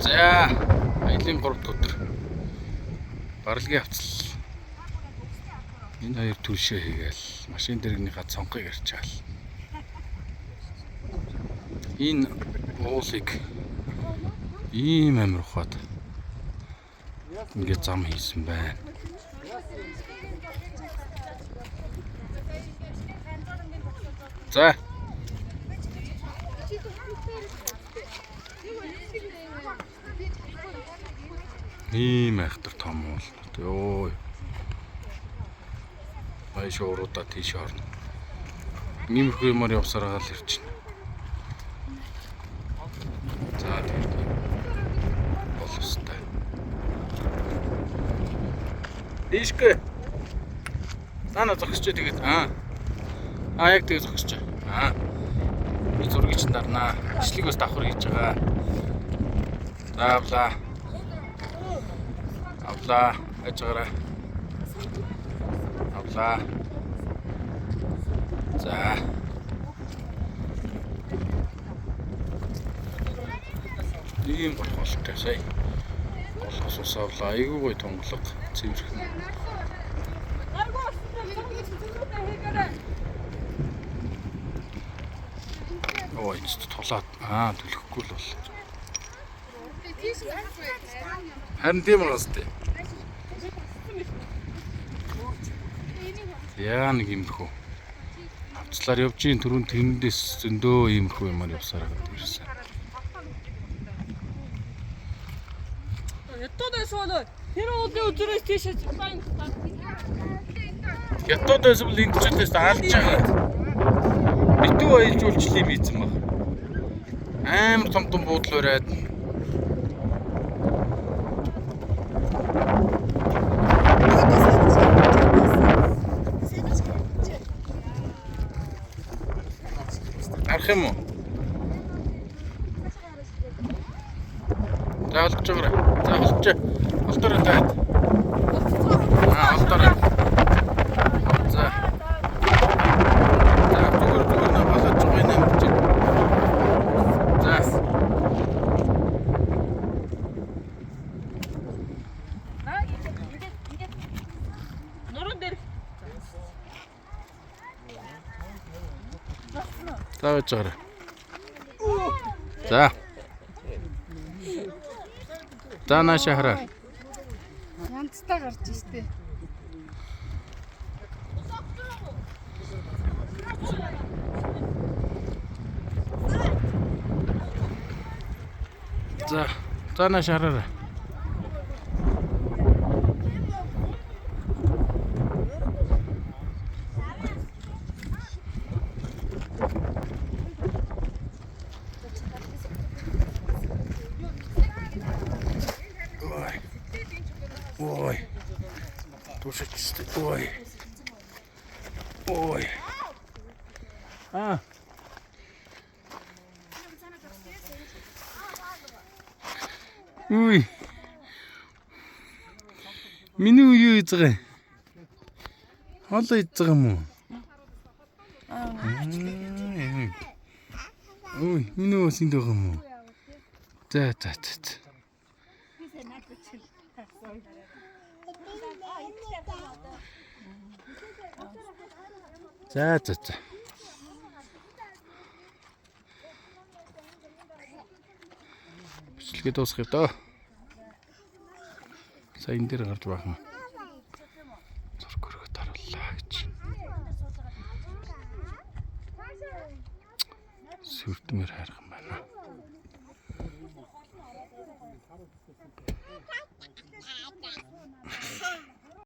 За, аялын 3 дахь өдөр. Барилгын хавцал. Энэ хоёр түлшээ хийгээл машин дэрэгнийхаа цонхыг арчаал. Энэ уулыг ийм амир ухаад ингээд зам хийсэн байна. За. Ийм айхтар том уул. Йоо. Баяш уруудаа тийш орно. Иймэрхүү юмар явсараа л ирчихнэ. За тэгээд боловстой. Ийшгүй. Наа зогсож тэгээд аа. Аа яг тэгээд зогсож. Аа. Би зургийг чинь дарнаа. Бичлэг бас давхар хийж байгаа. За авлаа. Авлаа. Ажигараа. Авлаа. За. Ийм гол голтой сая. Голоос ус авлаа. Айгүй гоё тунгалаг цэвэрхэн. Ой, энэ ч тулаад аа түлхэхгүй л бол. Харин тийм байгаас тээ. Яа нэг иймэрхүү. Хавцлаар явж ийн түрүүн тэрэндээс зөндөө иймэрхүү юмар явсаар байгаад ирсэн. Хятад байсан бол тэр уулын өдрөөс тийшээ зипline Хятад байсан бол энд ч л алж байгаа. Битүү аялал жуулчлалын хийцэн баг. Амар том том буудал бариад. Арах юм уу? За олдож байгаарай. За олдож. Олдороо таад. Аа олдороо. За. За зүгээр зүгээр нэ болоод байгаа юм чи. За. Нуруунд дээр За байж байгаарай. За. За нааша хараа. Янзтай гарч штэ. За. За нааша хараарай. Ой. Ой. Тушич. Ой. Ой. Аа. Уй. Миний үе юу хийж байгаа юм? Хоолоо хийж байгаа юм уу? Аа. Ой, миний бас энд байгаа юм уу? За за за. за. За за за. Бичлэгээ дуусгая доо. Сая энэ дээр гарч баахан зураг өргөт оруулаа гэж. Сүрдмэр хайрхан байна.